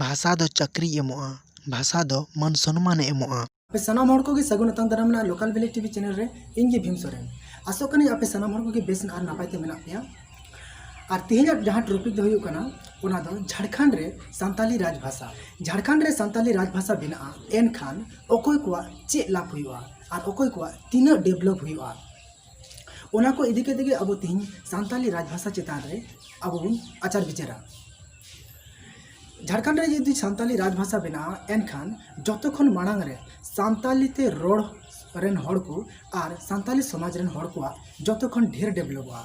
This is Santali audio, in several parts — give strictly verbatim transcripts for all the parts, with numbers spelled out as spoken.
ᱵᱷᱟᱥᱟ ᱫᱚ ᱪᱟᱹᱠᱨᱤ ᱮᱢᱚᱜᱼᱟ᱾ ᱵᱷᱟᱥᱟ ᱫᱚ ᱢᱟᱹᱱ ᱥᱚᱱᱢᱟᱱᱮ ᱮᱢᱚᱜᱼᱟ᱾ ᱟᱯᱮ ᱥᱟᱱᱟᱢ ᱦᱚᱲ ᱠᱚᱜᱮ ᱥᱟᱹᱜᱩᱱ ᱟᱛᱟᱝ ᱫᱟᱨᱟᱢ ᱨᱮᱱᱟᱜ ᱞᱳᱠᱟᱞ ᱵᱷᱤᱞᱮᱡᱽ ᱴᱤᱵᱷᱤ ᱪᱮᱱᱮᱞ ᱨᱮ᱾ ᱤᱧ ᱜᱮ ᱵᱷᱤᱢ ᱥᱚᱨᱮᱱ᱾ ᱟᱥᱚᱜ ᱠᱟᱹᱱᱟᱹᱧ ᱟᱯᱮ ᱥᱟᱱᱟᱢ ᱦᱚᱲ ᱠᱚᱜᱮ ᱵᱮᱥ ᱟᱨ ᱱᱟᱯᱟᱭ ᱛᱮ ᱢᱮᱱᱟᱜ ᱯᱮᱭᱟ᱾ ᱟᱨ ᱛᱮᱦᱮᱧᱟᱜ ᱡᱟᱦᱟᱸ ᱴᱚᱯᱤᱠ ᱫᱚ ᱦᱩᱭᱩᱜ ᱠᱟᱱᱟ, ᱚᱱᱟ ᱫᱚ ᱡᱷᱟᱲᱠᱷᱚᱸᱰ ᱨᱮ ᱥᱟᱱᱛᱟᱞᱤ ᱨᱟᱡᱽ ᱵᱷᱟᱥᱟ᱾ ᱡᱷᱟᱲᱠᱷᱚᱸᱰ ᱨᱮ ᱥᱟᱱᱛᱟᱞᱤ ᱨᱟᱡᱽ ᱵᱷᱟᱥᱟ ᱵᱮᱱᱟᱜᱼᱟ, ᱮᱱᱠᱷᱟᱱ ᱚᱠᱚᱭ ᱠᱚᱣᱟᱜ ᱪᱮᱫ ᱞᱟᱵᱷ ᱦᱩᱭᱩᱜᱼᱟ ᱟᱨ ᱚᱠᱚᱭ ᱠᱚᱣᱟᱜ ᱛᱤᱱᱟᱹᱜ ᱰᱮᱵᱷᱞᱚᱯ ᱦᱩᱭᱩᱜᱼᱟ, ᱚᱱᱟ ᱠᱚ ᱤᱫᱤ ᱠᱟᱛᱮ ᱜᱮ ᱟᱵᱚ ᱛᱮᱦᱮᱧ ᱥᱟᱱᱛᱟᱞᱤ ᱨᱟᱡᱽ ᱵᱷᱟᱥᱟ ᱪᱮᱛᱟᱱ ᱨᱮ ᱟᱵᱚ ᱵᱚᱱ ᱟᱪᱟᱨ ᱵᱤᱪᱟᱹᱨᱟ᱾ ᱡᱷᱟᱲᱠᱷᱚᱸᱰ ᱨᱮ ᱡᱩᱫᱤ ᱥᱟᱱᱛᱟᱞᱤ ᱨᱟᱡᱽ ᱵᱷᱟᱥᱟ ᱵᱮᱱᱟᱜᱼᱟ, ᱮᱱᱠᱷᱟᱱ ᱡᱚᱛᱚ ᱠᱷᱚᱱ ᱢᱟᱲᱟᱝ ᱨᱮ ᱥᱟᱱᱛᱟᱞᱤ ᱛᱮ ᱨᱚᱲ ᱨᱮᱱ ᱦᱚᱲ ᱠᱚ ᱟᱨ ᱥᱟᱱᱛᱟᱞᱤ ᱥᱚᱢᱟᱡᱽ ᱨᱮᱱ ᱦᱚᱲ ᱠᱚᱣᱟᱜ ᱡᱚᱛᱚ ᱠᱷᱚᱱ ᱰᱷᱮᱨ ᱰᱮᱵᱷᱞᱚᱯᱚᱜᱼᱟ᱾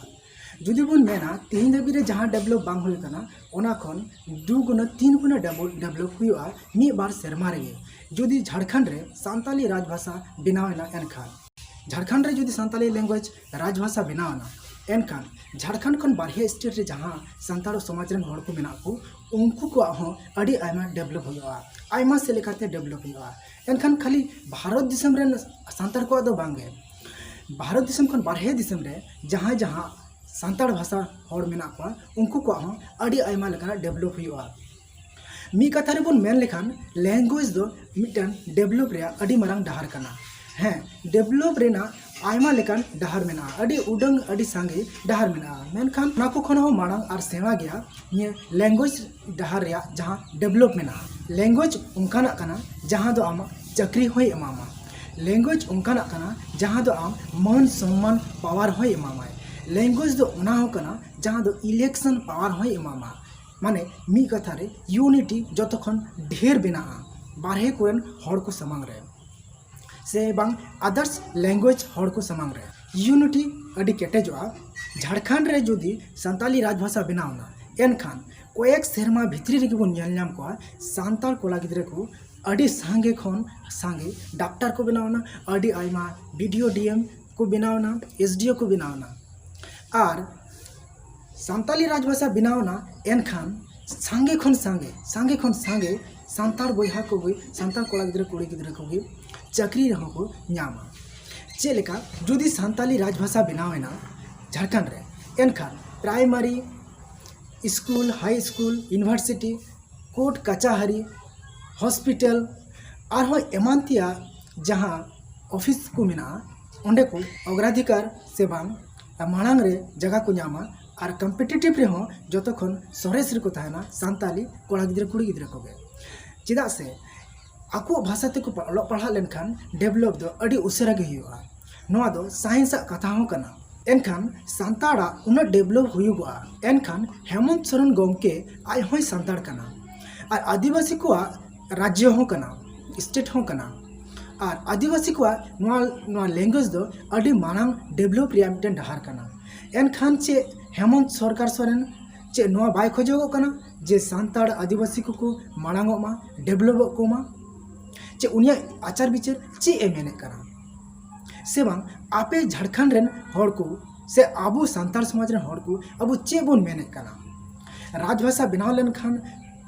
ᱡᱩᱫᱤ ᱵᱚᱱ ᱢᱮᱱᱟ, ᱛᱮᱦᱮᱧ ᱫᱷᱟᱹᱵᱤᱡ ᱨᱮ ᱡᱟᱦᱟᱸ ᱰᱮᱵᱷᱞᱚᱯ ᱵᱟᱝ ᱦᱩᱭ ᱟᱠᱟᱱᱟ, ᱚᱱᱟ ᱠᱷᱚᱱ ᱫᱩ ᱜᱩᱱᱟᱹ, ᱛᱤᱱ ᱜᱩᱱᱟᱹ ᱰᱮᱵᱷᱞᱚᱯ ᱦᱩᱭᱩᱜᱼᱟ ᱢᱤᱫ ᱵᱟᱨ ᱥᱮᱨᱢᱟ ᱨᱮᱜᱮ, ᱡᱩᱫᱤ ᱡᱷᱟᱲᱠᱷᱚᱸᱰ ᱨᱮ ᱥᱟᱱᱛᱟᱞᱤ ᱨᱟᱡᱽ ᱵᱷᱟᱥᱟ ᱵᱮᱱᱟᱣ ᱮᱱᱟ᱾ ᱮᱱᱠᱷᱟᱱ ᱡᱷᱟᱲᱠᱷᱚᱸᱰ ᱨᱮ ᱡᱩᱫᱤ ᱥᱟᱱᱛᱟᱞᱤ ᱞᱮᱝᱜᱩᱭᱮᱡᱽ ᱨᱟᱡᱽ ᱵᱷᱟᱥᱟ ᱵᱮᱱᱟᱣ ᱮᱱᱟ, ᱮᱱᱠᱷᱟᱱ ᱡᱷᱟᱲᱠᱷᱚᱸᱰ ᱠᱷᱚᱱ ᱵᱟᱨᱦᱮ ᱥᱴᱮᱴ ᱨᱮ ᱡᱟᱦᱟᱸ ᱥᱟᱱᱛᱟᱲ ᱥᱚᱢᱟᱡᱽ ᱨᱮᱱ ᱦᱚᱲ ᱠᱚ ᱢᱮᱱᱟᱜ ᱠᱚ, ᱩᱱᱠᱩ ᱠᱚᱣᱟᱜ ᱦᱚᱸ ᱟᱹᱰᱤ ᱟᱭᱢᱟ ᱰᱮᱵᱷᱞᱚᱯ ᱦᱩᱭᱩᱜᱼᱟ, ᱟᱭᱢᱟ ᱥᱮᱫ ᱞᱮᱠᱟᱛᱮ ᱰᱮᱵᱷᱞᱚᱯ ᱦᱩᱭᱩᱜᱼᱟ᱾ ᱮᱱᱠᱷᱟᱱ ᱠᱷᱟᱹᱞᱤ ᱵᱷᱟᱨᱚᱛ ᱫᱤᱥᱚᱢ ᱨᱮᱱ ᱥᱟᱱᱛᱟᱲ ᱠᱚᱣᱟᱜ ᱫᱚ ᱵᱟᱝ ᱜᱮ, ᱵᱷᱟᱨᱚᱛ ᱫᱤᱥᱚᱢ ᱠᱷᱚᱱ ᱵᱟᱨᱦᱮ ᱫᱤᱥᱚᱢ ᱨᱮ ᱡᱟᱦᱟᱸ ᱡᱟᱦᱟᱸ ᱥᱟᱱᱛᱟᱲ ᱵᱷᱟᱥᱟ ᱦᱚᱲ ᱢᱮᱱᱟᱜ ᱠᱚᱣᱟ, ᱩᱱᱠᱩ ᱠᱚᱣᱟᱜ ᱦᱚᱸ ᱟᱹᱰᱤ ᱟᱭᱢᱟ ᱞᱮᱠᱟᱱᱟᱜ ᱰᱮᱵᱷᱞᱚᱯ ᱦᱩᱭᱩᱜᱼᱟ᱾ ᱢᱤᱫ ᱠᱟᱛᱷᱟ ᱨᱮᱵᱚᱱ ᱢᱮᱱ ᱞᱮᱠᱷᱟᱱ, ᱞᱮᱝᱜᱩᱭᱮᱡᱽ ᱫᱚ ᱢᱤᱫᱴᱟᱝ ᱰᱮᱵᱷᱞᱚᱯ ᱨᱮᱭᱟᱜ ᱟᱹᱰᱤ ᱢᱟᱨᱟᱝ ᱰᱟᱦᱟᱨ ᱠᱟᱱᱟ᱾ ᱦᱮᱸ, ᱰᱮᱵᱷᱞᱚᱯ ᱨᱮᱱᱟᱜ ᱟᱭᱢᱟ ᱞᱮᱠᱟᱱ ᱰᱟᱦᱟᱨ ᱢᱮᱱᱟᱜᱼᱟ, ᱟᱹᱰᱤ ᱩᱰᱟᱹᱝ, ᱟᱹᱰᱤ ᱥᱟᱸᱜᱮ ᱰᱟᱦᱟᱨ ᱢᱮᱱᱟᱜᱼᱟ᱾ ᱢᱮᱱᱠᱷᱟᱱ ᱚᱱᱟ ᱠᱚ ᱠᱷᱚᱱ ᱦᱚᱸ ᱢᱟᱲᱟᱝ ᱟᱨ ᱥᱮᱬᱟ ᱜᱮᱭᱟ ᱱᱤᱭᱟᱹ ᱞᱮᱝᱜᱩᱭᱮᱡᱽ ᱰᱟᱦᱟᱨ ᱨᱮᱭᱟᱜ ᱡᱟᱦᱟᱸ ᱰᱮᱵᱷᱞᱚᱯ ᱢᱮᱱᱟᱜᱼᱟ᱾ ᱞᱮᱝᱜᱩᱭᱮᱡᱽ ᱚᱱᱠᱟᱱᱟᱜ ᱠᱟᱱᱟ ᱡᱟᱦᱟᱸ ᱫᱚ ᱟᱢᱟᱜ ᱪᱟᱹᱠᱨᱤ ᱦᱚᱸᱭ ᱮᱢᱟᱢᱟ᱾ ᱞᱮᱝᱜᱩᱭᱮᱡᱽ ᱚᱱᱠᱟᱱᱟᱜ ᱠᱟᱱᱟ ᱡᱟᱦᱟᱸ ᱫᱚ ᱟᱢ ᱢᱟᱹᱱ ᱥᱚᱱᱢᱟᱱ ᱯᱟᱣᱟᱨ ᱦᱚᱸᱭ ᱮᱢᱟᱢᱟᱭ᱾ ᱞᱮᱝᱜᱩᱭᱮᱡᱽ ᱫᱚ ᱚᱱᱟ ᱦᱚᱸ ᱠᱟᱱᱟ ᱡᱟᱦᱟᱸ ᱫᱚ ᱤᱞᱮᱠᱥᱚᱱ ᱯᱟᱣᱟᱨ ᱦᱚᱸᱭ ᱮᱢᱟᱢᱟ᱾ ᱢᱟᱱᱮ ᱢᱤᱫ ᱠᱟᱛᱷᱟ ᱨᱮ ᱤᱭᱩᱱᱤᱴᱤ ᱡᱚᱛᱚ ᱠᱷᱚᱱ ᱰᱷᱮᱨ ᱵᱮᱱᱟᱜᱼᱟ ᱵᱟᱨᱦᱮ ᱠᱚᱨᱮᱱ ᱦᱚᱲ ᱠᱚ ᱥᱟᱢᱟᱝ ᱨᱮ ᱥᱮ ᱵᱟᱝ ᱟᱫᱟᱨᱥ ᱞᱮᱝᱜᱩᱭᱮᱡᱽ ᱦᱚᱲ ᱠᱚ ᱥᱟᱢᱟᱝ ᱨᱮ᱾ ᱤᱭᱩᱱᱤᱴᱤ ᱟᱹᱰᱤ ᱠᱮᱴᱮᱡᱚᱜᱼᱟ᱾ ᱡᱷᱟᱲᱠᱷᱚᱸᱰ ᱨᱮ ᱡᱩᱫᱤ ᱥᱟᱱᱛᱟᱞᱤ ᱨᱟᱡᱽ ᱵᱷᱟᱥᱟ ᱵᱮᱱᱟᱣ ᱮᱱᱟ, ᱮᱱᱠᱷᱟᱱ ᱠᱚᱭᱮᱠ ᱥᱮᱨᱢᱟ ᱵᱷᱤᱛᱨᱤ ᱨᱮᱜᱮ ᱵᱚᱱ ᱧᱮᱞ ᱧᱟᱢ ᱠᱚᱣᱟ ᱥᱟᱱᱛᱟᱲ ᱠᱚᱲᱟ ᱜᱤᱫᱽᱨᱟᱹ ᱠᱚ ᱟᱹᱰᱤ ᱥᱟᱸᱜᱮ ᱠᱷᱚᱱ ᱥᱟᱸᱜᱮ ᱰᱟᱠᱛᱟᱨ ᱠᱚ ᱵᱮᱱᱟᱣ ᱮᱱᱟ, ᱟᱹᱰᱤ ᱟᱭᱢᱟ ᱵᱤ ᱰᱤ ᱳ, ᱰᱤ ᱮᱢ ᱠᱚ ᱵᱮᱱᱟᱣ ᱮᱱᱟ, ᱮᱥ ᱰᱤ ᱳ ᱠᱚ ᱵᱮᱱᱟᱣ ᱮᱱᱟ᱾ ᱟᱨ ᱥᱟᱱᱛᱟᱞᱤ ᱨᱟᱡᱽ ᱵᱷᱟᱥᱟ ᱵᱮᱱᱟᱣ ᱮᱱᱟ, ᱮᱱᱠᱷᱟᱱ ᱥᱟᱸᱜᱮ ᱠᱷᱚᱱ ᱥᱟᱸᱜᱮ, ᱥᱟᱸᱜᱮ ᱠᱷᱚᱱ ᱥᱟᱸᱜᱮ ᱥᱟᱱᱛᱟᱲ ᱵᱚᱭᱦᱟ ᱠᱚᱜᱮ, ᱥᱟᱱᱛᱟᱲ ᱠᱚᱲᱟ ᱜᱤᱫᱽᱨᱟᱹ, ᱠᱩᱲᱤ ᱜᱤᱫᱽᱨᱟᱹ ᱠᱚᱜᱮ ᱪᱟᱹᱠᱨᱤ ᱨᱮᱦᱚᱸ ᱠᱚ ᱧᱟᱢᱟ᱾ ᱪᱮᱫ ᱞᱮᱠᱟ? ᱡᱩᱫᱤ ᱥᱟᱱᱛᱟᱞᱤ ᱨᱟᱡᱽ ᱵᱷᱟᱥᱟ ᱵᱮᱱᱟᱣ ᱮᱱᱟ ᱡᱷᱟᱲᱠᱷᱚᱸᱰ ᱨᱮ, ᱮᱱᱠᱷᱟᱱ ᱯᱨᱟᱭᱢᱟᱨᱤ ᱥᱠᱩᱞ, ᱦᱟᱭ ᱥᱠᱩᱞ, ᱤᱭᱩᱱᱤᱵᱷᱟᱨᱥᱤᱴᱤ, ᱠᱳᱨᱴ ᱠᱟᱪᱟᱦᱟᱹᱨᱤ, ᱦᱚᱥᱯᱤᱴᱟᱞ, ᱟᱨᱦᱚᱸ ᱮᱢᱟᱱ ᱛᱮᱭᱟᱜ ᱡᱟᱦᱟᱸ ᱚᱯᱷᱤᱥ ᱠᱚ ᱢᱮᱱᱟᱜᱼᱟ, ᱚᱸᱰᱮ ᱠᱚ ᱚᱜᱽᱨᱟᱫᱷᱤᱠᱟᱨ ᱥᱮ ᱵᱟᱝ ᱢᱟᱲᱟᱝ ᱨᱮ ᱡᱟᱭᱜᱟ ᱠᱚ ᱧᱟᱢᱟ᱾ ᱟᱨ ᱠᱚᱢᱯᱤᱴᱤᱴᱤᱵᱷ ᱨᱮᱦᱚᱸ ᱡᱚᱛᱚ ᱠᱷᱚᱱ ᱥᱚᱨᱮᱥ ᱨᱮᱠᱚ ᱛᱟᱦᱮᱱᱟ ᱥᱟᱱᱛᱟᱞᱤ ᱠᱚᱲᱟ ᱜᱤᱫᱽᱨᱟᱹ ᱠᱩᱲᱤ ᱜᱤᱫᱽᱨᱟᱹ ᱠᱚᱜᱮ᱾ ᱪᱮᱫᱟᱜ ᱥᱮ ᱟᱠᱚᱣᱟᱜ ᱵᱷᱟᱥᱟ ᱛᱮᱠᱚ ᱯᱟ- ᱚᱞᱚᱜ ᱯᱟᱲᱦᱟᱜ ᱞᱮᱱᱠᱷᱟᱱ ᱰᱮᱵᱷᱞᱚᱯ ᱫᱚ ᱟᱹᱰᱤ ᱩᱥᱟᱹᱨᱟ ᱜᱮ ᱦᱩᱭᱩᱜᱼᱟ᱾ ᱱᱚᱣᱟ ᱫᱚ ᱥᱟᱭᱮᱱᱥ ᱟᱜ ᱠᱟᱛᱷᱟ ᱦᱚᱸ ᱠᱟᱱᱟ᱾ ᱮᱱᱠᱷᱟᱱ ᱥᱟᱱᱛᱟᱲᱟᱜ ᱩᱱᱟᱹᱜ ᱰᱮᱵᱷᱞᱚᱯ ᱦᱩᱭᱩᱜᱚᱜᱼᱟ, ᱮᱱᱠᱷᱟᱱ ᱦᱮᱢᱚᱱᱛ ᱥᱚᱨᱮᱱ ᱜᱚᱢᱠᱮ ᱟᱡ ᱦᱚᱸᱭ ᱥᱟᱱᱛᱟᱲ ᱠᱟᱱᱟ᱾ ᱟᱨ ᱟᱹᱫᱤᱵᱟᱹᱥᱤ ᱠᱚᱣᱟᱜ ᱨᱟᱡᱽᱡᱚ ᱦᱚᱸ ᱠᱟᱱᱟ, ᱥᱴᱮᱴ ᱦᱚᱸ ᱠᱟᱱᱟ᱾ ᱟᱨ ᱟᱹᱫᱤᱵᱟᱹᱥᱤ ᱠᱚᱣᱟᱜ ᱱᱚᱣᱟ ᱱᱚᱣᱟ ᱞᱮᱝᱜᱩᱭᱮᱡᱽ ᱫᱚ ᱟᱹᱰᱤ ᱢᱟᱲᱟᱝ ᱰᱮᱵᱷᱞᱚᱯ ᱨᱮᱭᱟᱜ ᱢᱤᱫᱴᱮᱱ ᱰᱟᱦᱟᱨ ᱠᱟᱱᱟ᱾ ᱮᱱᱠᱷᱟᱱ ᱪᱮᱫ ᱦᱮᱢᱚᱱᱛ ᱥᱚᱨᱠᱟᱨ ᱥᱚᱨᱮᱱ ᱪᱮᱫ ᱱᱚᱣᱟ ᱵᱟᱭ ᱠᱷᱚᱡᱚᱜᱚᱜ ᱠᱟᱱᱟ ᱡᱮ ᱥᱟᱱᱛᱟᱲ ᱟᱹᱫᱤᱵᱟᱹᱥᱤ ᱠᱚᱠᱚ ᱢᱟᱲᱟᱝᱚᱜ ᱢᱟ, ᱰᱮᱵᱷᱞᱚᱯᱚᱜ ᱠᱚ ᱢᱟ? ᱪᱮᱫ ᱩᱱᱤᱭᱟᱜ ᱟᱪᱟᱨ ᱵᱤᱪᱟᱹᱨ ᱪᱮᱫ ᱮ ᱢᱮᱱᱮᱫ ᱠᱟᱱᱟ? ᱥᱮ ᱵᱟᱝ ᱟᱯᱮ ᱡᱷᱟᱲᱠᱷᱚᱸᱰ ᱨᱮᱱ ᱦᱚᱲ ᱠᱚ ᱥᱮ ᱟᱵᱚ ᱥᱟᱱᱛᱟᱲ ᱥᱚᱢᱟᱡᱽ ᱨᱮᱱ ᱦᱚᱲ ᱠᱚ ᱟᱵᱚ ᱪᱮᱫ ᱵᱚᱱ ᱢᱮᱱᱮᱫ ᱠᱟᱱᱟ? ᱨᱟᱡᱽ ᱵᱷᱟᱥᱟ ᱵᱮᱱᱟᱣ ᱞᱮᱱᱠᱷᱟᱱ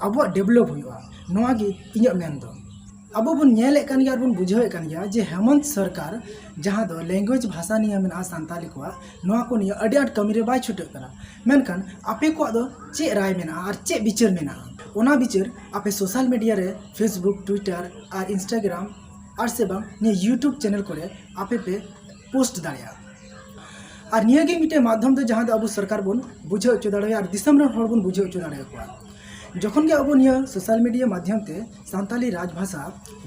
ᱟᱵᱚᱣᱟᱜ ᱰᱮᱵᱷᱞᱚᱯ ᱦᱩᱭᱩᱜᱼᱟ, ᱱᱚᱣᱟ ᱜᱮ ᱤᱧᱟᱹᱜ ᱢᱮᱱ ᱫᱚ᱾ ᱟᱵᱚ ᱵᱚᱱ ᱧᱮᱞᱮᱫ ᱠᱟᱱ ᱜᱮᱭᱟ ᱟᱨ ᱵᱚᱱ ᱵᱩᱡᱷᱟᱹᱣᱮᱫ ᱠᱟᱱ ᱜᱮᱭᱟ ᱡᱮ ᱦᱮᱢᱚᱱᱛ ᱥᱚᱨᱠᱟᱨ ᱡᱟᱦᱟᱸ ᱫᱚ ᱞᱮᱝᱜᱩᱭᱮᱡᱽ ᱵᱷᱟᱥᱟ ᱱᱤᱭᱮ ᱢᱮᱱᱟᱜᱼᱟ ᱥᱟᱱᱛᱟᱞᱤ ᱠᱚᱣᱟᱜ, ᱱᱚᱣᱟ ᱠᱚ ᱱᱤᱭᱮ ᱟᱹᱰᱤ ᱟᱸᱴ ᱠᱟᱹᱢᱤ ᱨᱮ ᱵᱟᱭ ᱪᱷᱩᱴᱟᱹᱜ ᱠᱟᱱᱟ᱾ ᱢᱮᱱᱠᱷᱟᱱ ᱟᱯᱮ ᱠᱚᱣᱟᱜ ᱫᱚ ᱪᱮᱫ ᱨᱟᱭ ᱢᱮᱱᱟᱜᱼᱟ ᱟᱨ ᱪᱮᱫ ᱵᱤᱪᱟᱹᱨ ᱢᱮᱱᱟᱜᱼᱟ? ᱚᱱᱟ ᱵᱤᱪᱟᱹᱨ ᱟᱯᱮ ᱥᱳᱥᱟᱞ ᱢᱤᱰᱤᱭᱟ ᱨᱮ, Facebook, Twitter ᱟᱨ Instagram ᱟᱨ ᱥᱮ ᱵᱟᱝ ᱱᱤᱭᱟᱹ YouTube ᱪᱮᱱᱮᱞ ᱠᱚᱨᱮ ᱟᱯᱮ ᱯᱮ ᱯᱳᱥᱴ ᱫᱟᱲᱮᱭᱟᱜᱼᱟ᱾ ᱟᱨ ᱱᱤᱭᱟᱹ ᱜᱮ ᱢᱤᱫᱴᱮᱱ ᱢᱟᱫᱽᱫᱷᱚᱢ ᱫᱚ ᱡᱟᱦᱟᱸ ᱫᱚ ᱟᱵᱚ ᱥᱚᱨᱠᱟᱨ ᱵᱚᱱ ᱵᱩᱡᱷᱟᱹᱣ ᱦᱚᱪᱚ ᱫᱟᱲᱮᱭᱟᱜᱼᱟ ᱟᱨ ᱫᱤᱥᱚᱢ ᱨᱮᱱ ᱦᱚᱲ ᱵᱚᱱ ᱵᱩᱡᱷᱟᱹᱣ ᱦᱚᱪᱚ ᱫᱟᱲᱮᱭᱟᱠᱚᱣᱟ᱾ ᱡᱚᱠᱷᱚᱱ ᱜᱮ ᱟᱵᱚ ᱱᱤᱭᱟᱹ ᱥᱳᱥᱟᱞ ᱢᱤᱰᱤᱭᱟ ᱢᱟᱫᱽᱫᱷᱚᱢ ᱛᱮ ᱥᱟᱱᱛᱟᱞᱤ ᱨᱟᱡᱽ ᱵᱷᱟᱥᱟ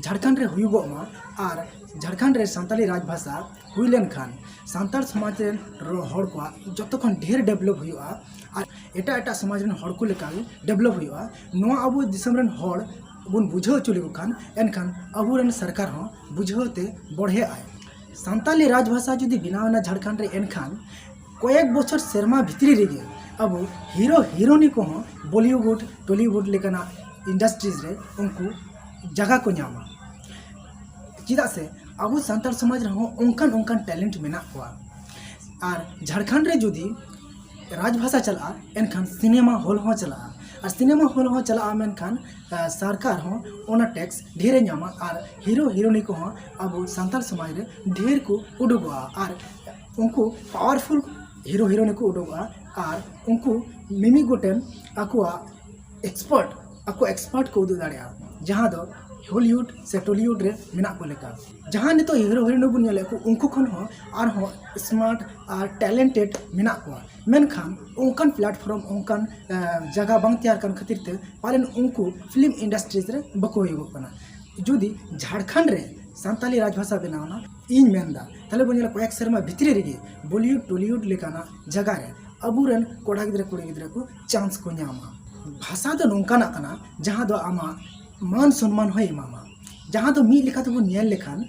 ᱡᱷᱟᱲᱠᱷᱚᱸᱰ ᱨᱮ ᱦᱩᱭᱩᱜᱚᱜ ᱢᱟ ᱟᱨ ᱡᱷᱟᱲᱠᱷᱚᱸᱰ ᱨᱮ ᱥᱟᱱᱛᱟᱞᱤ ᱨᱟᱡᱽ ᱵᱷᱟᱥᱟ ᱦᱩᱭ ᱞᱮᱱᱠᱷᱟᱱ ᱥᱟᱱᱛᱟᱲ ᱥᱚᱢᱟᱡᱽ ᱨᱮᱱ ᱨᱚ- ᱦᱚᱲ ᱠᱚᱣᱟᱜ ᱡᱚᱛᱚ ᱠᱷᱚᱱ ᱰᱷᱮᱨ ᱰᱮᱵᱷᱞᱚᱯ ᱦᱩᱭᱩᱜᱼᱟ ᱟᱨ ᱮᱴᱟᱜ ᱮᱴᱟᱜ ᱥᱚᱢᱟᱡᱽ ᱨᱮᱱ ᱦᱚᱲ ᱠᱚ ᱞᱮᱠᱟ ᱜᱮ ᱰᱮᱵᱷᱞᱚᱯ ᱦᱩᱭᱩᱜᱼᱟ᱾ ᱱᱚᱣᱟ ᱟᱵᱚ ᱫᱤᱥᱚᱢ ᱨᱮᱱ ᱦᱚᱲ ᱵᱚᱱ ᱵᱩᱡᱷᱟᱹᱣ ᱦᱚᱪᱚ ᱞᱮᱠᱚ ᱠᱷᱟᱱ ᱮᱱᱠᱷᱟᱱ ᱟᱵᱚᱨᱮᱱ ᱥᱚᱨᱠᱟᱨ ᱦᱚᱸ ᱵᱩᱡᱷᱟᱹᱣ ᱛᱮ ᱵᱚᱲᱦᱮᱜ ᱟᱭ᱾ ᱥᱟᱱᱛᱟᱞᱤ ᱨᱟᱡᱽ ᱵᱷᱟᱥᱟ ᱡᱩᱫᱤ ᱵᱮᱱᱟᱣ ᱮᱱᱟ ᱡᱷᱟᱲᱠᱷᱚᱸᱰ ᱨᱮ, ᱮᱱᱠᱷᱟᱱ ᱠᱚᱭᱮᱠ ᱵᱚᱪᱷᱚᱨ ᱥᱮᱨᱢᱟ ᱵᱷᱤᱛᱨᱤ ᱨᱮᱜᱮ ᱟᱵᱚ ᱦᱤᱨᱳ ᱦᱤᱨᱳᱱᱤ ᱠᱚᱦᱚᱸ ᱵᱚᱞᱤᱣᱩᱰ, ᱴᱚᱞᱤᱣᱩᱰ ᱞᱮᱠᱟᱱᱟᱜ ᱤᱱᱰᱟᱥᱴᱨᱤᱡᱽ ᱨᱮ ᱩᱱᱠᱩ ᱡᱟᱭᱜᱟ ᱠᱚ ᱧᱟᱢᱟ᱾ ᱪᱮᱫᱟᱜ ᱥᱮ ᱟᱵᱚ ᱥᱟᱱᱛᱟᱲ ᱥᱚᱢᱟᱡᱽ ᱨᱮᱦᱚᱸ ᱚᱱᱠᱟᱱ ᱚᱱᱠᱟᱱ ᱴᱮᱞᱮᱱᱴ ᱢᱮᱱᱟᱜ ᱠᱚᱣᱟ᱾ ᱟᱨ ᱡᱷᱟᱲᱠᱷᱚᱸᱰ ᱨᱮ ᱡᱩᱫᱤ ᱨᱟᱡᱽ ᱵᱷᱟᱥᱟ ᱪᱟᱞᱟᱜᱼᱟ, ᱮᱱᱠᱷᱟᱱ ᱥᱤᱱᱮᱢᱟ ᱦᱚᱞ ᱦᱚᱸ ᱪᱟᱞᱟᱜᱼᱟ᱾ ᱟᱨ ᱥᱤᱱᱮᱢᱟ ᱦᱚᱞ ᱦᱚᱸ ᱪᱟᱞᱟᱜᱼᱟ, ᱢᱮᱱᱠᱷᱟᱱ ᱟ, ᱥᱚᱨᱠᱟᱨ ᱦᱚᱸ ᱚᱱᱟ ᱴᱮᱠᱥ ᱰᱷᱮᱨᱮ ᱧᱟᱢᱟ ᱟᱨ ᱦᱤᱨᱳ ᱦᱤᱨᱳᱱᱤ ᱠᱚᱦᱚᱸ ᱟᱵᱚ ᱥᱟᱱᱛᱟᱲ ᱥᱚᱢᱟᱡᱽ ᱨᱮ ᱰᱷᱮᱨ ᱠᱚ ᱩᱰᱩᱠᱚᱜᱼᱟ ᱟᱨ ᱩᱱᱠᱩ ᱯᱟᱣᱟᱨᱯᱷᱩᱞ ᱦᱤᱨᱳ ᱦᱤᱨᱳᱱᱤ ᱠᱚ ᱩᱰᱩᱠᱚᱜᱼᱟ᱾ ᱟᱨ ᱩᱱᱠᱩ ᱢᱤᱢᱤᱫ ᱜᱚᱴᱮᱱ ᱟᱠᱚᱣᱟᱜ ᱮᱠᱥᱯᱟᱨᱴ ᱟᱠᱚ ᱮᱠᱥᱯᱟᱨᱴ ᱠᱚ ᱩᱫᱩᱜ ᱫᱟᱲᱮᱭᱟᱜᱼᱟ, ᱡᱟᱦᱟᱸ ᱫᱚ ᱦᱚᱞᱤᱣᱩᱰ ᱥᱮ ᱴᱚᱞᱤᱣᱩᱰ ᱨᱮ ᱢᱮᱱᱟᱜ ᱠᱚ ᱞᱮᱠᱟ᱾ ᱡᱟᱦᱟᱸ ᱱᱤᱛᱚᱜ ᱦᱤᱨᱳ ᱦᱤᱨᱳᱭᱤᱱ ᱵᱚᱱ ᱧᱮᱞᱮᱫ ᱠᱚ, ᱩᱱᱠᱩ ᱠᱷᱚᱱ ᱦᱚᱸ ᱟᱨᱦᱚᱸ ᱥᱢᱟᱨᱴ ᱟᱨ ᱴᱮᱞᱮᱱᱴᱮᱰ ᱢᱮᱱᱟᱜ ᱠᱚᱣᱟ, ᱢᱮᱱᱠᱷᱟᱱ ᱚᱱᱠᱟᱱ ᱯᱞᱟᱴᱯᱷᱚᱨᱢ, ᱚᱱᱠᱟᱱ ᱡᱟᱭᱜᱟ ᱵᱟᱝ ᱛᱮᱭᱟᱨ ᱠᱟᱱ ᱠᱷᱟᱹᱛᱤᱨ ᱛᱮ ᱯᱟᱞᱮᱱ ᱩᱱᱠᱩ ᱯᱷᱤᱞᱢ ᱤᱱᱰᱟᱥᱴᱨᱤᱡᱽ ᱨᱮ ᱵᱟᱠᱚ ᱦᱩᱭᱩᱜᱚᱜ ᱠᱟᱱᱟ᱾ ᱡᱩᱫᱤ ᱡᱷᱟᱲᱠᱷᱚᱸᱰ ᱨᱮ ᱥᱟᱱᱛᱟᱞᱤ ᱨᱟᱡᱽ ᱵᱷᱟᱥᱟ ᱵᱮᱱᱟᱣ ᱮᱱᱟ, ᱤᱧ ᱢᱮᱱᱫᱟ, ᱛᱟᱦᱞᱮ ᱵᱚᱱ ᱧᱮᱞᱟ ᱠᱚᱭᱮᱠ ᱥᱮᱨᱢᱟ ᱵᱷᱤᱛᱨᱤ ᱨᱮᱜᱮ ᱵᱚᱞᱤᱣᱩᱰ ᱴᱚᱞᱤᱣᱩᱰ ᱞᱮᱠᱟᱱᱟᱜ ᱡᱟᱭᱜᱟ ᱨᱮ ᱟᱵᱚᱨᱮᱱ ᱠᱚᱲᱟ ᱜᱤᱫᱽᱨᱟᱹ ᱠᱩᱲᱤ ᱜᱤᱫᱽᱨᱟᱹ ᱠᱚ ᱪᱟᱱᱥ ᱠᱚ ᱧᱟᱢᱟ᱾ ᱵᱷᱟᱥᱟ ᱫᱚ ᱱᱚᱝᱠᱟᱱᱟᱜ ᱠᱟᱱᱟ, ᱡᱟᱦᱟᱸ ᱫᱚ ᱟᱢᱟᱜ ᱢᱟᱱ ᱥᱚᱱᱢᱟᱱ ᱦᱚᱸᱭ ᱮᱢᱟᱢᱟ, ᱡᱟᱦᱟᱸ ᱫᱚ ᱢᱤᱫ ᱞᱮᱠᱟ ᱛᱮᱵᱚᱱ ᱧᱮᱞ ᱞᱮᱠᱷᱟᱱ,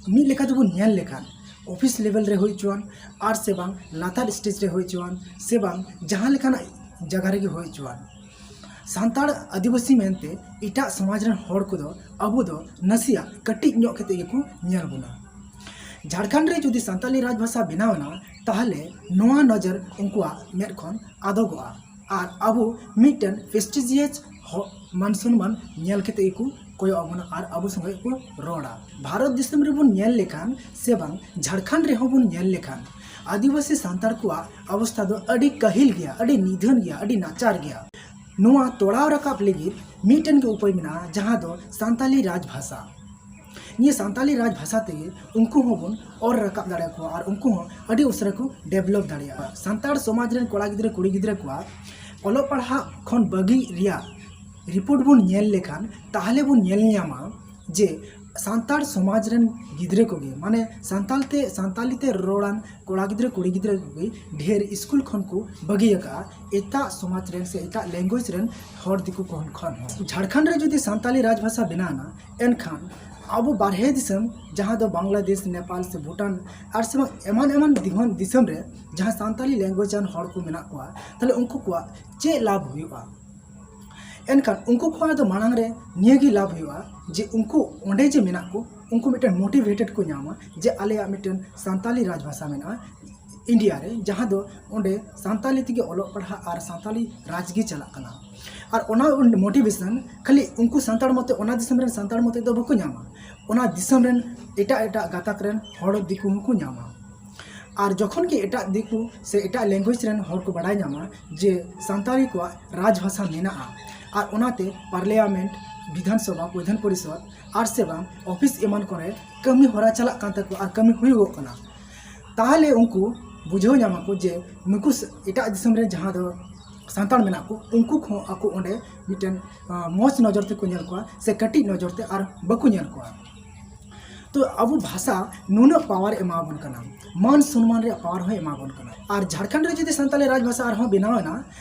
ᱢᱤᱫ ᱞᱮᱠᱟ ᱛᱮᱵᱚᱱ ᱧᱮᱞ ᱞᱮᱠᱷᱟᱱ ᱚᱯᱷᱤᱥ ᱞᱮᱵᱮᱞ ᱨᱮ ᱦᱩᱭ ᱦᱚᱪᱚᱣᱟᱱ ᱟᱨ ᱥᱮ ᱵᱟᱝ ᱞᱟᱛᱟᱨ ᱥᱴᱮᱡᱽ ᱨᱮ ᱦᱩᱭ ᱦᱚᱪᱚᱣᱟᱱ ᱥᱮ ᱵᱟᱝ ᱡᱟᱦᱟᱸ ᱞᱮᱠᱟᱱᱟᱜ ᱡᱟᱭᱜᱟ ᱨᱮᱜᱮ ᱦᱩᱭ ᱦᱚᱪᱚᱣᱟᱱ, ᱥᱟᱱᱛᱟᱲ ᱟᱹᱫᱤᱵᱟᱹᱥᱤ ᱢᱮᱱᱛᱮ ᱮᱴᱟᱜ ᱥᱚᱢᱟᱡᱽ ᱨᱮᱱ ᱦᱚᱲ ᱠᱚᱫᱚ ᱟᱵᱚ ᱫᱚ ᱱᱟᱥᱮᱭᱟᱜ ᱠᱟᱹᱴᱤᱡ ᱧᱚᱜ ᱠᱟᱛᱮ ᱜᱮᱠᱚ ᱧᱮᱞ ᱵᱚᱱᱟ᱾ ᱡᱷᱟᱲᱠᱷᱚᱸᱰ ᱨᱮ ᱡᱩᱫᱤ ᱥᱟᱱᱛᱟᱞᱤ ᱨᱟᱡᱽ ᱵᱷᱟᱥᱟ ᱵᱮᱱᱟᱣ ᱮᱱᱟ, ᱛᱟᱦᱚᱞᱮ ᱱᱚᱣᱟ ᱱᱚᱡᱚᱨ ᱩᱱᱠᱩᱣᱟᱜ ᱢᱮᱫ ᱠᱷᱚᱱ ᱟᱫᱚᱜᱚᱜᱼᱟ ᱟᱨ ᱟᱵᱚ ᱢᱤᱫᱴᱮᱱ ᱯᱨᱮᱥᱴᱤᱡᱤᱭᱟᱥ ᱢᱟᱱ ᱥᱚᱱᱢᱟᱱ ᱧᱮᱞ ᱠᱟᱛᱮ ᱜᱮᱠᱚ ᱠᱚᱭᱚᱜ ᱟᱵᱚᱱᱟ ᱟᱨ ᱟᱵᱚ ᱥᱚᱸᱜᱮ ᱠᱚ ᱨᱚᱲᱟ᱾ ᱵᱷᱟᱨᱚᱛ ᱫᱤᱥᱚᱢ ᱨᱮᱵᱚᱱ ᱧᱮᱞ ᱞᱮᱠᱷᱟᱱ ᱥᱮ ᱵᱟᱝ ᱡᱷᱟᱲᱠᱷᱚᱸᱰ ᱨᱮᱦᱚᱸ ᱵᱚᱱ ᱧᱮᱞ ᱞᱮᱠᱷᱟᱱ, ᱟᱹᱫᱤᱵᱟᱹᱥᱤ ᱥᱟᱱᱛᱟᱲ ᱠᱚᱣᱟᱜ ᱚᱵᱚᱥᱛᱷᱟ ᱫᱚ ᱟᱹᱰᱤ ᱠᱟᱹᱦᱤᱞ ᱜᱮᱭᱟ, ᱟᱹᱰᱤ ᱱᱤᱫᱷᱟᱹᱱ ᱜᱮᱭᱟ, ᱟᱹᱰᱤ ᱱᱟᱪᱟᱨ ᱜᱮᱭᱟ᱾ ᱱᱚᱣᱟ ᱛᱚᱲᱟᱣ ᱨᱟᱠᱟᱵ ᱞᱟᱹᱜᱤᱫ ᱢᱤᱫᱴᱮᱱ ᱜᱮ ᱩᱯᱟᱹᱭ ᱢᱮᱱᱟᱜᱼᱟ, ᱡᱟᱦᱟᱸ ᱫᱚ ᱥᱟᱱᱛᱟᱞᱤ ᱨᱟᱡᱽ ᱵᱷᱟᱥᱟ᱾ ᱱᱤᱭᱟᱹ ᱥᱟᱱᱛᱟᱞᱤ ᱨᱟᱡᱽ ᱵᱷᱟᱥᱟ ᱛᱮᱜᱮ ᱩᱱᱠᱩ ᱦᱚᱸᱵᱚᱱ ᱚᱨ ᱨᱟᱠᱟᱵ ᱫᱟᱲᱮᱭᱟᱠᱚᱣᱟ ᱟᱨ ᱩᱱᱠᱩ ᱦᱚᱸ ᱟᱹᱰᱤ ᱩᱥᱟᱹᱨᱟ ᱠᱚ ᱰᱮᱵᱷᱞᱚᱯ ᱫᱟᱲᱮᱭᱟᱜᱼᱟ᱾ ᱥᱟᱱᱛᱟᱲ ᱥᱚᱢᱟᱡᱽ ᱨᱮᱱ ᱠᱚᱲᱟ ᱜᱤᱫᱽᱨᱟᱹ ᱠᱩᱲᱤ ᱜᱤᱫᱽᱨᱟᱹ ᱠᱚᱣᱟᱜ ᱚᱞᱚᱜ ᱯᱟᱲᱦᱟᱜ ᱠᱷᱚᱱ ᱵᱟᱹᱜᱤ ᱨᱮᱭᱟᱜ ᱨᱤᱯᱳᱨᱴ ᱵᱚᱱ ᱧᱮᱞ ᱞᱮᱠᱷᱟᱱ, ᱛᱟᱦᱞᱮ ᱵᱚᱱ ᱧᱮᱞ ᱧᱟᱢᱟ ᱡᱮ ᱥᱟᱱᱛᱟᱲ ᱥᱚᱢᱟᱡᱽ ᱨᱮᱱ ᱜᱤᱫᱽᱨᱟᱹ ᱠᱚᱜᱮ, ᱢᱟᱱᱮ ᱥᱟᱱᱛᱟᱲ ᱛᱮ, ᱥᱟᱱᱛᱟᱞᱤ ᱛᱮ ᱨᱚᱲᱟᱱ ᱠᱚᱲᱟ ᱜᱤᱫᱽᱨᱟᱹ ᱠᱩᱲᱤ ᱜᱤᱫᱽᱨᱟᱹ ᱠᱚᱜᱮ ᱰᱷᱮᱨ ᱥᱠᱩᱞ ᱠᱷᱚᱱ ᱠᱚ ᱵᱟᱹᱜᱤ ᱟᱠᱟᱫᱼᱟ, ᱮᱴᱟᱜ ᱥᱚᱢᱟᱡᱽ ᱨᱮᱱ ᱥᱮ ᱮᱴᱟᱜ ᱞᱮᱝᱜᱩᱭᱮᱡᱽ ᱨᱮᱱ ᱦᱚᱲ ᱫᱤᱠᱩ ᱠᱚ ᱠᱷᱚᱱ ᱦᱚᱸ᱾ ᱡᱷᱟᱲᱠᱷᱚᱸᱰ ᱨᱮ ᱡᱩᱫᱤ ᱥᱟᱱᱛᱟᱞᱤ ᱨᱟᱡᱽ ᱵᱷᱟᱥᱟ ᱵᱮᱱᱟᱣ ᱮᱱᱟ, ᱮᱱᱠᱷᱟᱱ ᱟᱵᱚ ᱵᱟᱨᱦᱮ ᱫᱤᱥᱚᱢ, ᱡᱟᱦᱟᱸ ᱫᱚ ᱵᱟᱝᱞᱟᱫᱮᱥ, ᱱᱮᱯᱟᱞ ᱥᱮ ᱵᱷᱩᱴᱟᱱ ᱟᱨ ᱥᱮ ᱵᱟᱝ ᱮᱢᱟᱱ ᱮᱢᱟᱱ ᱫᱤᱦᱚᱱ ᱫᱤᱥᱚᱢ ᱨᱮ ᱡᱟᱦᱟᱸ ᱥᱟᱱᱛᱟᱞᱤ ᱞᱮᱝᱜᱩᱭᱮᱡᱽ ᱟᱱ ᱦᱚᱲ ᱠᱚ ᱢᱮᱱᱟᱜ ᱠᱚᱣᱟ, ᱛᱟᱦᱞᱮ ᱩᱱᱠᱩ ᱠᱚᱣᱟᱜ ᱪᱮᱫ ᱞᱟᱵᱷ ᱦᱩᱭᱩᱜᱼᱟ? ᱮᱱᱠᱷᱟᱱ ᱩᱱᱠᱩ ᱠᱷᱚᱱ ᱫᱚ ᱢᱟᱲᱟᱝ ᱨᱮ ᱱᱤᱭᱟᱹ ᱜᱮ ᱞᱟᱵᱷ ᱦᱩᱭᱩᱜᱼᱟ ᱡᱮ ᱩᱱᱠᱩ ᱚᱸᱰᱮ ᱡᱮ ᱢᱮᱱᱟᱜ ᱠᱚ, ᱩᱱᱠᱩ ᱢᱤᱫᱴᱮᱱ ᱢᱳᱴᱤᱵᱷᱮᱴᱮᱰ ᱠᱚ ᱧᱟᱢᱟ ᱡᱮ ᱟᱞᱮᱭᱟᱜ ᱢᱤᱫᱴᱮᱱ ᱥᱟᱱᱛᱟᱞᱤ ᱨᱟᱡᱽ ᱵᱷᱟᱥᱟ ᱢᱮᱱᱟᱜᱼᱟ ᱤᱱᱰᱤᱭᱟ ᱨᱮ, ᱡᱟᱦᱟᱸ ᱫᱚ ᱚᱸᱰᱮ ᱥᱟᱱᱛᱟᱞᱤ ᱛᱮᱜᱮ ᱚᱞᱚᱜ ᱯᱟᱲᱦᱟᱜ ᱟᱨ ᱥᱟᱱᱛᱟᱞᱤ ᱨᱟᱡᱽ ᱜᱮ ᱪᱟᱞᱟᱜ ᱠᱟᱱᱟ᱾ ᱟᱨ ᱚᱱᱟ ᱢᱳᱴᱤᱵᱷᱮᱥᱚᱱ ᱠᱷᱟᱹᱞᱤ ᱩᱱᱠᱩ ᱥᱟᱱᱛᱟᱲ ᱢᱚᱛᱚ, ᱚᱱᱟ ᱫᱤᱥᱚᱢ ᱨᱮᱱ ᱥᱟᱱᱛᱟᱲ ᱢᱚᱛᱚ ᱫᱚ ᱵᱟᱠᱚ ᱧᱟᱢᱟ, ᱚᱱᱟ ᱫᱤᱥᱚᱢ ᱨᱮᱱ ᱮᱴᱟᱜ ᱮᱴᱟᱜ ᱜᱟᱛᱟᱠ ᱨᱮᱱ ᱦᱚᱲ ᱫᱤᱠᱩ ᱦᱚᱸᱠᱚ ᱧᱟᱢᱟ᱾ ᱟᱨ ᱡᱚᱠᱷᱚᱱ ᱜᱮ ᱮᱴᱟᱜ ᱫᱤᱠᱩ ᱥᱮ ᱮᱴᱟᱜ ᱞᱮᱝᱜᱩᱭᱮᱡᱽ ᱨᱮᱱ ᱦᱚᱲ ᱠᱚ ᱵᱟᱲᱟᱭ ᱧᱟᱢᱟ ᱡᱮ ᱥᱟᱱᱛᱟᱲᱤ ᱠᱚᱣᱟᱜ ᱨᱟᱡᱽ ᱵᱷᱟᱥᱟ ᱢᱮᱱᱟᱜᱼᱟ, ᱟᱨ ᱚᱱᱟᱛᱮ ᱯᱟᱨᱞᱤᱭᱟᱢᱮᱱᱴ, ᱵᱤᱫᱷᱟᱱ ᱥᱚᱵᱷᱟ, ᱯᱨᱚᱫᱷᱟᱱ ᱯᱚᱨᱤᱥᱚᱫᱽ ᱟᱨ ᱥᱮ ᱵᱟᱝ ᱚᱯᱷᱤᱥ ᱮᱢᱟᱱ ᱠᱚᱨᱮ ᱠᱟᱹᱢᱤ ᱦᱚᱨᱟ ᱪᱟᱞᱟᱜ ᱠᱟᱱ ᱛᱟᱠᱚᱣᱟ ᱟᱨ ᱠᱟᱹᱢᱤ ᱦᱩᱭᱩᱜᱚᱜ ᱠᱟᱱᱟ᱾ ᱛᱟᱦᱚᱞᱮ ᱩᱱᱠᱩ ᱵᱩᱡᱷᱟᱹᱣ ᱧᱟᱢᱟ ᱠᱚ ᱡᱮ ᱱᱩᱠᱩ ᱮᱴᱟᱜ ᱫᱤᱥᱚᱢ ᱨᱮ ᱡᱟᱦᱟᱸ ᱫᱚ ᱥᱟᱱᱛᱟᱲ ᱢᱮᱱᱟᱜ ᱠᱚ, ᱩᱱᱠᱩ ᱠᱚᱦᱚᱸ ᱟᱠᱚ ᱚᱸᱰᱮ ᱢᱤᱫᱴᱮᱱ ᱢᱚᱡᱽ ᱱᱚᱡᱚᱨ ᱛᱮᱠᱚ ᱧᱮᱞ ᱠᱚᱣᱟ ᱥᱮ ᱠᱟᱹᱴᱤᱡ ᱱᱚᱡᱚᱨ ᱛᱮ ᱟᱨ ᱵᱟᱠᱚ ᱧᱮᱞ ᱠᱚᱣᱟ᱾ ᱛᱚ ᱟᱵᱚ ᱵᱷᱟᱥᱟ ᱱᱩᱱᱟᱹᱜ ᱯᱟᱣᱟᱨ ᱮᱢᱟᱵᱚᱱ ᱠᱟᱱᱟ, ᱢᱟᱱ ᱥᱚᱱᱢᱟᱱ ᱨᱮᱭᱟᱜ ᱯᱟᱣᱟᱨ ᱦᱚᱸ ᱮᱢᱟᱵᱚᱱ ᱠᱟᱱᱟ᱾ ᱟᱨ ᱡᱷᱟᱲᱠᱷᱚᱸᱰ ᱨᱮ ᱡᱩᱫᱤ ᱥᱟᱱᱛᱟᱲᱤ ᱨᱟᱡᱽ ᱵᱷᱟᱥᱟ ᱟᱨᱦᱚᱸ ᱵᱮᱱᱟᱣ ᱮᱱᱟ,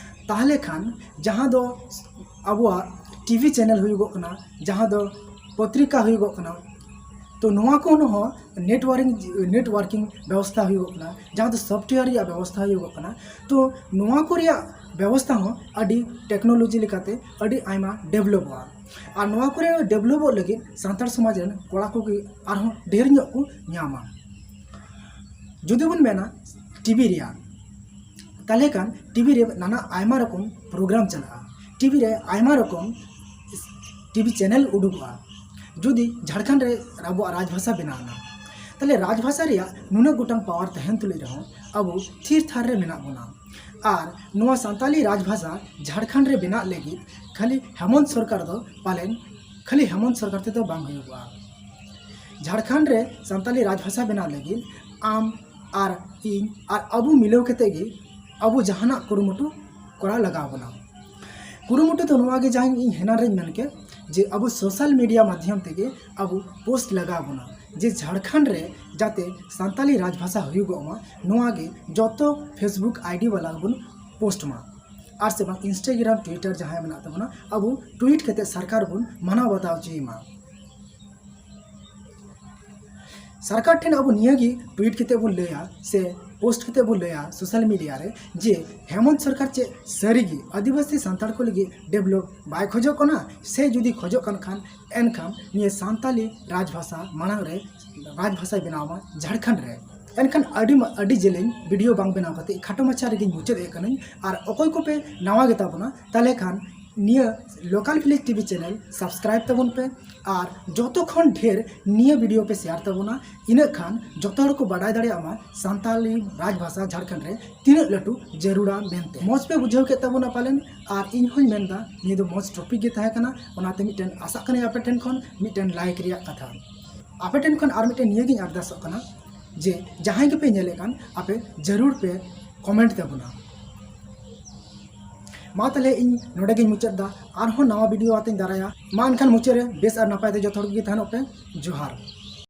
ᱛᱟᱦᱚᱞᱮ ᱠᱷᱟᱱ ᱡᱟᱦᱟᱸ ᱫᱚ ᱟᱵᱚᱣᱟᱜ ᱴᱤᱵᱷᱤ ᱪᱮᱱᱮᱞ ᱦᱩᱭᱩᱜᱚᱜ ᱠᱟᱱᱟ, ᱡᱟᱦᱟᱸ ᱫᱚ ᱯᱚᱛᱨᱤᱠᱟ ᱦᱩᱭᱩᱜᱚᱜ ᱠᱟᱱᱟ, ᱛᱚ ᱱᱚᱣᱟ ᱠᱚ ᱦᱚᱸ ᱱᱮᱴᱣᱟᱨᱤᱝ ᱱᱮᱴᱣᱟᱨᱠᱤᱝ ᱵᱮᱵᱚᱥᱛᱷᱟ ᱦᱩᱭᱩᱜᱚᱜ ᱠᱟᱱᱟ, ᱡᱟᱦᱟᱸ ᱫᱚ ᱥᱚᱯᱷᱴᱣᱮᱭᱟᱨ ᱨᱮᱭᱟᱜ ᱵᱮᱵᱚᱥᱛᱷᱟ ᱦᱩᱭᱩᱜᱚᱜ ᱠᱟᱱᱟ᱾ ᱛᱚ ᱱᱚᱣᱟ ᱠᱚ ᱨᱮᱭᱟᱜ ᱵᱮᱵᱚᱥᱛᱷᱟ ᱦᱚᱸ ᱟᱹᱰᱤ ᱴᱮᱠᱱᱳᱞᱚᱡᱤ ᱞᱮᱠᱟᱛᱮ ᱟᱹᱰᱤ ᱟᱭᱢᱟ ᱰᱮᱵᱷᱞᱚᱯᱚᱜᱼᱟ᱾ ᱟᱨ ᱱᱚᱣᱟ ᱠᱚᱨᱮ ᱰᱮᱵᱷᱞᱚᱯᱚᱜ ᱞᱟᱹᱜᱤᱫ ᱥᱟᱱᱛᱟᱲ ᱥᱚᱢᱟᱡᱽ ᱨᱮᱱ ᱠᱚᱲᱟ ᱠᱚᱜᱮ ᱟᱨᱦᱚᱸ ᱰᱷᱮᱨ ᱧᱚᱜ ᱠᱚ ᱧᱟᱢᱟ᱾ ᱡᱩᱫᱤ ᱵᱚᱱ ᱢᱮᱱᱟ ᱴᱤᱵᱷᱤ ᱨᱮᱭᱟᱜ, ᱛᱟᱦᱚᱞᱮ ᱠᱷᱟᱱ ᱴᱤᱵᱷᱤ ᱨᱮ ᱱᱟᱱᱟ ᱟᱭᱢᱟ ᱨᱚᱠᱚᱢ ᱯᱨᱳᱜᱨᱟᱢ ᱪᱟᱞᱟᱜᱼᱟ᱾ ᱴᱤᱵᱷᱤ ᱨᱮ ᱟᱭᱢᱟ ᱨᱚᱠᱚᱢ ᱴᱤᱵᱷᱤ ᱪᱮᱱᱮᱞ ᱩᱰᱩᱠᱚᱜᱼᱟ᱾ ᱡᱩᱫᱤ ᱡᱷᱟᱲᱠᱷᱚᱸᱰ ᱨᱮ ᱟᱵᱚᱣᱟᱜ ᱨᱟᱡᱽᱵᱷᱟᱥᱟ ᱵᱮᱱᱟᱣ ᱮᱱᱟ, ᱛᱟᱦᱚᱞᱮ ᱨᱟᱡᱽᱵᱷᱟᱥᱟ ᱨᱮᱭᱟᱜ ᱱᱩᱱᱟᱹᱜ ᱜᱚᱴᱟᱝ ᱯᱟᱣᱟᱨ ᱛᱟᱦᱮᱱ ᱛᱩᱞᱩᱡ ᱨᱮᱦᱚᱸ ᱟᱵᱚ ᱛᱷᱤᱨ ᱛᱷᱟᱨ ᱨᱮ ᱢᱮᱱᱟᱜ ᱵᱚᱱᱟ᱾ ᱟᱨ ᱱᱚᱣᱟ ᱥᱟᱱᱛᱟᱞᱤ ᱨᱟᱡᱽᱵᱷᱟᱥᱟ ᱡᱷᱟᱲᱠᱷᱚᱸᱰ ᱨᱮ ᱵᱮᱱᱟᱜ ᱞᱟᱹᱜᱤᱫ ᱠᱷᱟᱹᱞᱤ ᱦᱮᱢᱚᱱᱛ ᱥᱚᱨᱠᱟᱨ ᱫᱚ ᱯᱟᱞᱮᱱ ᱠᱷᱟᱹᱞᱤ ᱦᱮᱢᱚᱱᱛ ᱥᱚᱨᱠᱟᱨ ᱛᱮᱫᱚ ᱵᱟᱝ ᱦᱩᱭᱩᱜᱚᱜᱼᱟ᱾ ᱡᱷᱟᱲᱠᱷᱚᱸᱰ ᱨᱮ ᱥᱟᱱᱛᱟᱞᱤ ᱨᱟᱡᱽᱵᱷᱟᱥᱟ ᱵᱮᱱᱟᱣ ᱞᱟᱹᱜᱤᱫ ᱟᱢ ᱟᱨ ᱤᱧ ᱟᱨ ᱟᱵᱚ ᱢᱤᱞᱟᱹᱣ ᱠᱟᱛᱮ ᱜᱮ ᱟᱵᱚ ᱡᱟᱦᱟᱱᱟᱜ ᱠᱩᱨᱩᱢᱩᱴᱩ ᱠᱚᱨᱟᱣ ᱞᱟᱜᱟᱣ ᱵᱚᱱᱟ᱾ ᱠᱩᱨᱩᱢᱩᱴᱩ ᱫᱚ ᱱᱚᱣᱟ ᱜᱮ, ᱡᱟᱦᱟᱸ ᱤᱧ ᱦᱮᱱᱟᱝ ᱨᱮᱧ ᱢᱮᱱ ᱠᱮᱫ, ᱡᱮ ᱟᱵᱚ ᱥᱳᱥᱟᱞ ᱢᱤᱰᱤᱭᱟ ᱢᱟᱫᱽᱫᱷᱚᱢ ᱛᱮᱜᱮ ᱟᱵᱚ ᱯᱳᱥᱴ ᱞᱟᱜᱟᱣ ᱵᱚᱱᱟ, ᱡᱮ ᱡᱷᱟᱲᱠᱷᱚᱸᱰ ᱨᱮ ᱡᱟᱛᱮ ᱥᱟᱱᱛᱟᱞᱤ ᱨᱟᱡᱽᱵᱷᱟᱥᱟ ᱦᱩᱭᱩᱜᱚᱜ ᱢᱟ, ᱱᱚᱣᱟ ᱜᱮ ᱡᱚᱛᱚ ᱯᱷᱮᱥᱵᱩᱠ ᱟᱭᱰᱤ ᱵᱟᱞᱟ ᱵᱚᱱ ᱯᱳᱥᱴ ᱢᱟ᱾ ᱟᱨ ᱥᱮ ᱵᱟᱝ ᱤᱱᱥᱴᱟᱜᱨᱟᱢ, ᱴᱩᱭᱴᱟᱨ ᱡᱟᱦᱟᱸᱭ ᱢᱮᱱᱟᱜ ᱛᱟᱵᱚᱱᱟ, ᱟᱵᱚ ᱴᱩᱭᱤᱴ ᱠᱟᱛᱮ ᱥᱚᱨᱠᱟᱨ ᱵᱚᱱ ᱢᱟᱱᱟᱣ ᱵᱟᱛᱟᱣ ᱦᱚᱪᱚᱭᱮ ᱢᱟ᱾ ᱥᱚᱨᱠᱟᱨ ᱴᱷᱮᱱ ᱟᱵᱚ ᱱᱤᱭᱟᱹ ᱜᱮ ᱴᱩᱭᱤᱴ ᱠᱟᱛᱮ ᱵᱚᱱ ᱞᱟᱹᱭᱟ ᱥᱮ ᱯᱳᱥᱴ ᱠᱟᱛᱮ ᱵᱚᱱ ᱞᱟᱹᱭᱟ ᱥᱳᱥᱟᱞ ᱢᱤᱰᱤᱭᱟ ᱨᱮ, ᱡᱮ ᱦᱮᱢᱚᱱᱛ ᱥᱚᱨᱠᱟᱨ ᱪᱮᱫ ᱥᱟᱹᱨᱤ ᱜᱮ ᱟᱹᱫᱤᱵᱟᱹᱥᱤ ᱥᱟᱱᱛᱟᱲ ᱠᱚ ᱞᱟᱹᱜᱤᱫ ᱰᱮᱵᱷᱞᱚᱯ ᱵᱟᱭ ᱠᱷᱚᱡᱚᱜ ᱠᱟᱱᱟ? ᱥᱮ ᱡᱩᱫᱤ ᱠᱷᱚᱡᱚᱜ ᱠᱟᱱ ᱠᱷᱟᱱ, ᱮᱱᱠᱷᱟᱱ ᱱᱤᱭᱟᱹ ᱥᱟᱱᱛᱟᱞᱤ ᱨᱟᱡᱽᱵᱷᱟᱥᱟ ᱢᱟᱲᱟᱝ ᱨᱮ ᱨᱟᱡᱽᱵᱷᱟᱥᱟᱭ ᱵᱮᱱᱟᱣ ᱢᱟ ᱡᱷᱟᱲᱠᱷᱚᱸᱰ ᱨᱮ᱾ ᱮᱱᱠᱷᱟᱱ ᱟᱹᱰᱤ ᱢᱟ-, ᱟᱹᱰᱤ ᱡᱮᱞᱮᱧ ᱵᱷᱤᱰᱤᱭᱳ ᱵᱟᱝ ᱵᱮᱱᱟᱣ ᱠᱟᱛᱮ ᱠᱷᱟᱴᱚ ᱢᱟᱪᱷᱟ ᱨᱮᱜᱮᱧ ᱢᱩᱪᱟᱹᱫ ᱮᱫ ᱠᱟᱹᱱᱟᱹᱧ᱾ ᱟᱨ ᱚᱠᱚᱭ ᱠᱚᱯᱮ ᱱᱟᱣᱟ ᱜᱮᱛᱟ ᱵᱚᱱᱟ, ᱛᱟᱦᱚᱞᱮ ᱠᱷᱟᱱ ᱱᱤᱭᱟᱹ Local Village TV channel subscribe ᱛᱟᱵᱚᱱ ᱯᱮ ᱟᱨ ᱡᱚᱛᱚ ᱠᱷᱚᱱ ᱰᱷᱮᱨ ᱱᱤᱭᱟᱹ video ᱯᱮ share ᱛᱟᱵᱚᱱᱟ᱾ ᱤᱱᱟᱹᱜ ᱠᱷᱟᱱ ᱡᱚᱛᱚ ᱦᱚᱲ ᱠᱚ ᱵᱟᱰᱟᱭ ᱫᱟᱲᱮᱭᱟᱜ ᱢᱟ ᱥᱟᱱᱛᱟᱞᱤ ᱨᱟᱡᱽ ᱵᱷᱟᱥᱟ ᱡᱷᱟᱲᱠᱷᱚᱸᱰ ᱨᱮ ᱛᱤᱱᱟᱹᱜ ᱞᱟᱹᱴᱩ ᱡᱟᱹᱨᱩᱲᱟ ᱢᱮᱱᱛᱮ᱾ ᱢᱚᱡᱽ ᱯᱮ ᱵᱩᱡᱷᱟᱹᱣ ᱠᱮᱫ ᱛᱟᱵᱚᱱᱟ ᱯᱟᱞᱮᱱ, ᱟᱨ ᱤᱧ ᱦᱚᱸᱧ ᱢᱮᱱᱫᱟ ᱱᱤᱭᱟᱹ ᱫᱚ ᱢᱚᱡᱽ topic ᱜᱮ ᱛᱟᱦᱮᱸ ᱠᱟᱱᱟ᱾ ᱚᱱᱟᱛᱮ ᱢᱤᱫᱴᱮᱱ ᱟᱥᱟᱜ ᱠᱟᱹᱱᱟᱹᱧ ᱟᱯᱮ ᱴᱷᱮᱱ ᱠᱷᱚᱱ ᱢᱤᱫᱴᱮᱱ like ᱨᱮᱭᱟᱜ ᱠᱟᱛᱷᱟ᱾ ᱟᱯᱮ ᱴᱷᱮᱱ ᱠᱷᱚᱱ ᱟᱨ ᱢᱤᱫᱴᱮᱱ ᱱᱤᱭᱟᱹᱜᱤᱧ ᱟᱨᱫᱟᱥᱚᱜ ᱠᱟᱱᱟ ᱡᱮ ᱡᱟᱦᱟᱸᱭ ᱜᱮᱯᱮ ᱧᱮᱞᱮᱫ ᱠᱟᱱ, ᱟᱯᱮ ᱡᱟᱹᱨᱩᱲ ᱯᱮ comment ᱛᱟᱵᱚᱱᱟ᱾ ᱢᱟ ᱛᱟᱦᱞᱮ ᱤᱧ ᱱᱚᱰᱮ ᱜᱤᱧ ᱢᱩᱪᱟᱹᱫ ᱫᱟ, ᱟᱨᱦᱚᱸ ᱱᱟᱣᱟ video ᱟᱛᱮᱧ ᱫᱟᱨᱟᱭᱟ᱾ ᱢᱟ ᱮᱱᱠᱷᱟᱱ ᱢᱩᱪᱟᱹᱫ ᱨᱮ ᱵᱮᱥ ᱟᱨ ᱱᱟᱯᱟᱭ ᱛᱮ ᱡᱚᱛᱚ ᱦᱚᱲ ᱜᱮ ᱛᱟᱦᱮᱱᱚᱜ ᱯᱮ᱾ ᱡᱚᱦᱟᱨ᱾